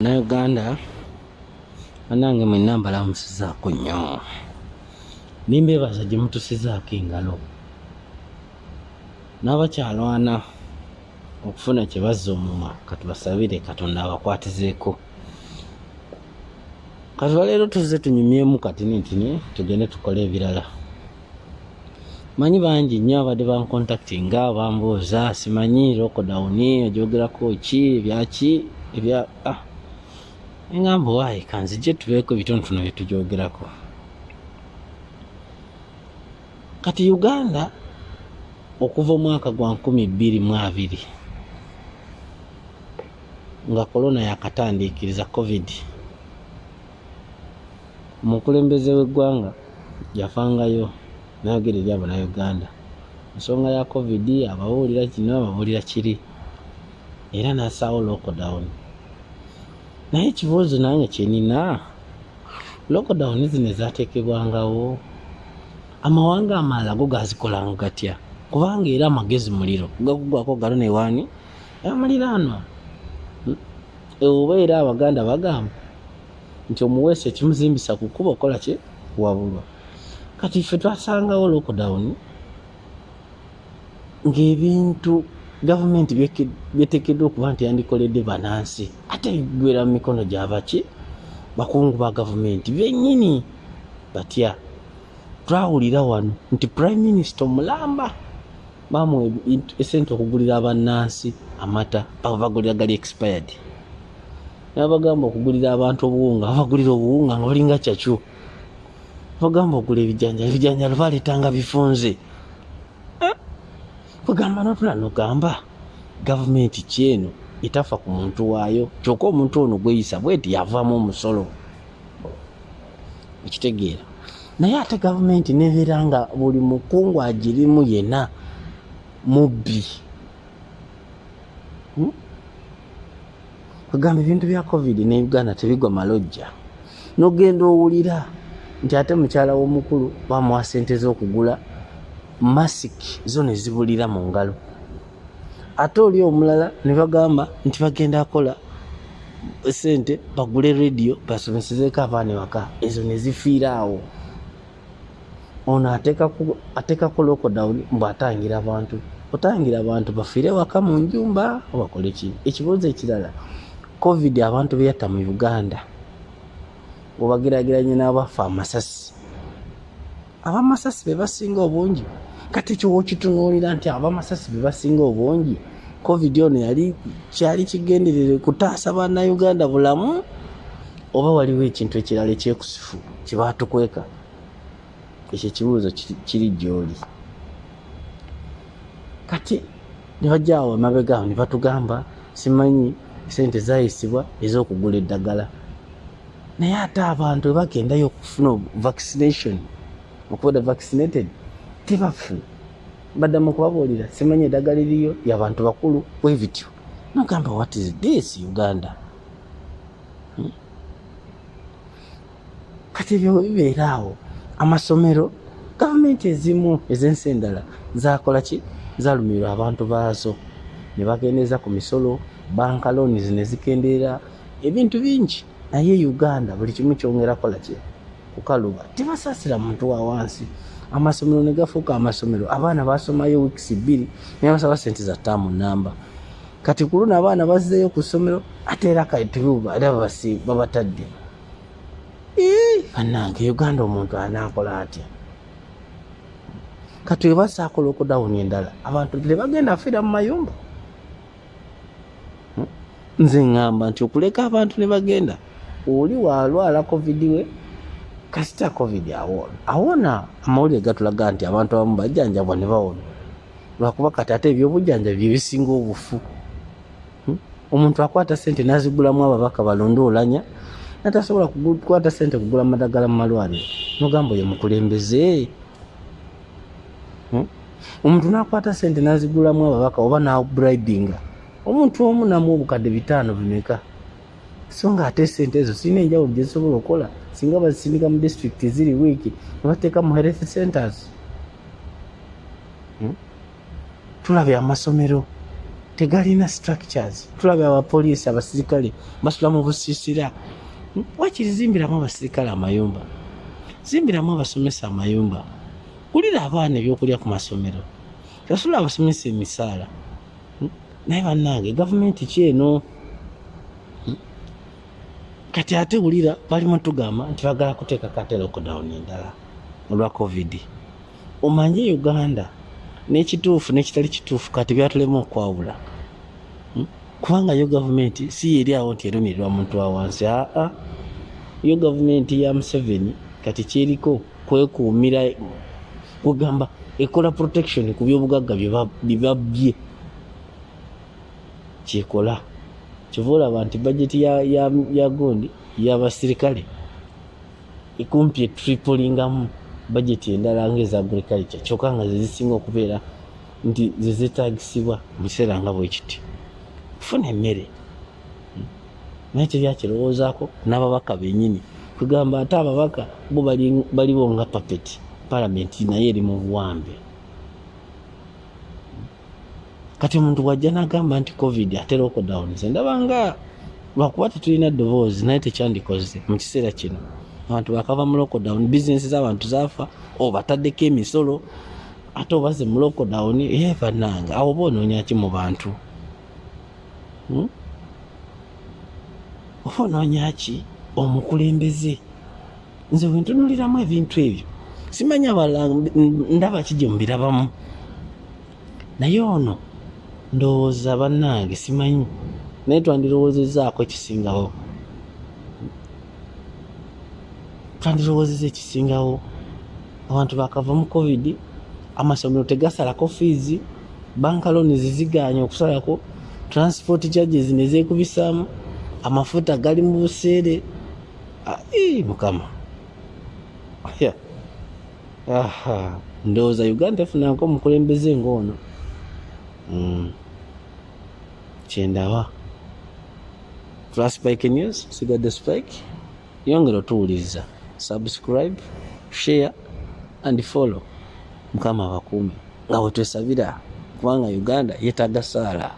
Bannayuganda bannange mwenna mbalamusizaako nnyo nimbeebaza gye mutusizaako engalo n'abakyalwana okufuna kye bazza omumwa katubasabire Katonda abakwatizeeko. Kati olwaleero tuzze tunyumyemu katinitini tugende tukole ebirala. Manyi bangi nnyo abadde bankontaktinga bambuuza simanyi lockdown ogyogerako ki ebyaki ebya ah. Engamba waayi kanzije tubeeko ebitonotono bye tugyogerako. Kati Uganda okuva omwaka gwa 2020 nga kolona yakatandiikiriza covid omukulembeze w'eggwanga yavangayo nayogera eri abanauganda ensonga ya covid ababuulira kino ababuulira kiri era nasaawo lockdown naye ekibuuzo nange kyenina lockdown zino ezateekebwangawo amawanga amalala go gazikolanga gatya kubanga era amagezi muliro gakugwako galo newani amuliraanwa hmm? Oba era abaganda bagamba nti omuweesi ekimuzimbisa ku kkubo okola ki wabulwa. Kati ffe twasangawo lockdown ng'ebintu gavumenti byeteekeddwa okuba nti yandikoledde banansi ate bigwera mu mikono gyabaki bakungu ba gavumenti bennyini batya. Twawulira wano nti prime minister omulamba bamuwa esente okugulira abannansi amata babagulira gali expired nabagamba okugulira abantu obuwunga babagulira obuwunga nga bulinga kyakyo bagamba okugula ebijanjalo ebijanjalo baleetanga bifunze eh? Kugamba notula nogamba gavumenti kyeno etafa ku muntu waayo kyokka omuntu ono gweyisa bweti yavaamu omusolo okitegeera naye ate gavumenti nebeera nga buli mukungu agirimu yena mubbi hmm? Kugamba ebintu bya covid ne uganda tebigwa malojja nogenda owulira nti ate mukyala w'omukulu bamuwa sente z'okugula masiki zo ne zibulira mu ngalo ate oli omulala ne bagamba nti bagenda akola sente bagule rediyo basomesezeeko abaana ewaka ezo ne zifiira awo ono ateekako lockdown mbu atangira abantu otangira abantu bafiire waka mu njumba bakole ki ekibuuzo ekirala covid abantu beyatta mu uganda obagerageranye n'abafa amasasi abamasasi be basinga obungi kati ekyo wokitunuulira nti abamasasi be basinga obungi covid ono yali kyali kigenderere kutaasa bannayuganda bulamu oba waliwo ekintu ekirala ekyekusifu kyebatukweka ekyo ekibuuzo kiri gyoli kati ne bajja awo emabega awo ne batugamba simanyi sente zayisibwa ez'okugula eddagala naye ate abantu webagendayo okufuna vaccination okubeera vaccinated tebafuna baddamu okubabuulira simanyi eddagala eriyo yabantu bakulu bwebityo nogamba what is this uganda hmm? Kati ebyo bibeera awo amasomero gavumenti ezimu ez'ensi endala zakola ki zalumirwa abantu baazo ne bakendeeza ku misolo banka loans ne zikendeera ebintu bingi naye uganda buli kimu kyongera kola ki kukaluba tebasaasira muntu wa wansi amasomero ne gafuuka amasomero abaana basomayo weeks bbiri naye basaba sente za ttaamu namba kati ku luno abaana bazzeeyo ku ssomero ate era era babatadde bannange uganda omuntu anaakola atya kati webasaako lockdown endala abantu tebagenda afiira mu mayumba hmm? Nze ŋŋamba nti okuleka abantu ne bagenda oli walwala covid we kasita covid awona awona amawulire gatulaga nti abantu abamu bajjanjabwa ne bawona lwakuba kati ate ebyobujjanjabi bye bisinga obufu hmm? Omuntu akwata sente nazigulamu ababaka balonde olanya natasobola kukwata sente kugula madagala mu malwaliro nogamba oyo mukulembeze hmm? Omuntu nakwata sente nazigulamu ababaka oba nabribinga omuntu omu namu obukadde bitaano bimeka so nga ate sente ezo sirina enjawulo gyezisobola okukola singa bazisindika mu disitulikiti ziri wiiki nebateeka mu health centers hmm? Tulabye amasomero Tegalina structures. Tulaba abapoliisi, abasirikale basula mu busiisira. Wakiri zimbiramu abasirikale amayumba, zimbiramu abasomesa amayumba, gulira abaana ebyokulya ku masomero, sasula abasomesa emisaala. Naye bannange, gavumenti ki eno? Kati ate wulira bali mutugamba nti bagala kuteekako ate lockdown endala olwa COVID. Omanye Uganda n'ekituufu n'ekitali kituufu kati byatulema okwawula, Kubanga yo gavumenti si yeri awo nti erumirirwa muntu wa wansi. Aa, yo gavumenti ya Museveni kati kyeriko kwekuumira, kugamba ekola protection ku byobugagga bye babbye, kyekola. Kyova olaba nti bajeti ya gundi y'abasirikale ekumpi etripolingamu bajeti endala ng'eza agriculture, kyokka nga zezisinga okubeera nti zezetagisibwa mu kiseera nga bwe kiti kufuna emmere. Naye teryakirowoozaako n'ababaka bennyini, kugamba ate ababaka bo baliwo nga puppet. Palamenti naye eri mu buwambe. Kati omuntu bw'ajja n'agamba nti COVID ate lockdown, nze ndaba nga lwakuba tetulina ddoboozi, naye tekyandikoze mu kiseera kino. Abantu bakava mu lockdown, bizinesi z'abantu zaafa, obataddeko emisolo, ate obaze mu lockdown. Ye bannange, awo oba onoonya ki mu bantu? Oba onoonya ki omukulembeze? Nze bwentunuliramu ebintu ebyo, simanyi abalala ndaba ki gye mubirabamu, naye ono ndowooza bannange simanyi, naye twandirowoozezaako ekisingawo, twandirowoozeza ekisingawo. Abantu bakava mu COVID, amasomero tegasalako fees, bank loans ziganye okusalako, transport charges nezekubisaamu, amafuta gali mu buseere. Mukama. Ndowooza Uganda efunanko omukulembeze ng'ono. Kyendaba. Plus Spike News, sigadde Spike, yongera otuwuliriza, subscribe, share and follow. Mukama abakuume nga bwe twesabira, kubanga Uganda yeetaaga saala.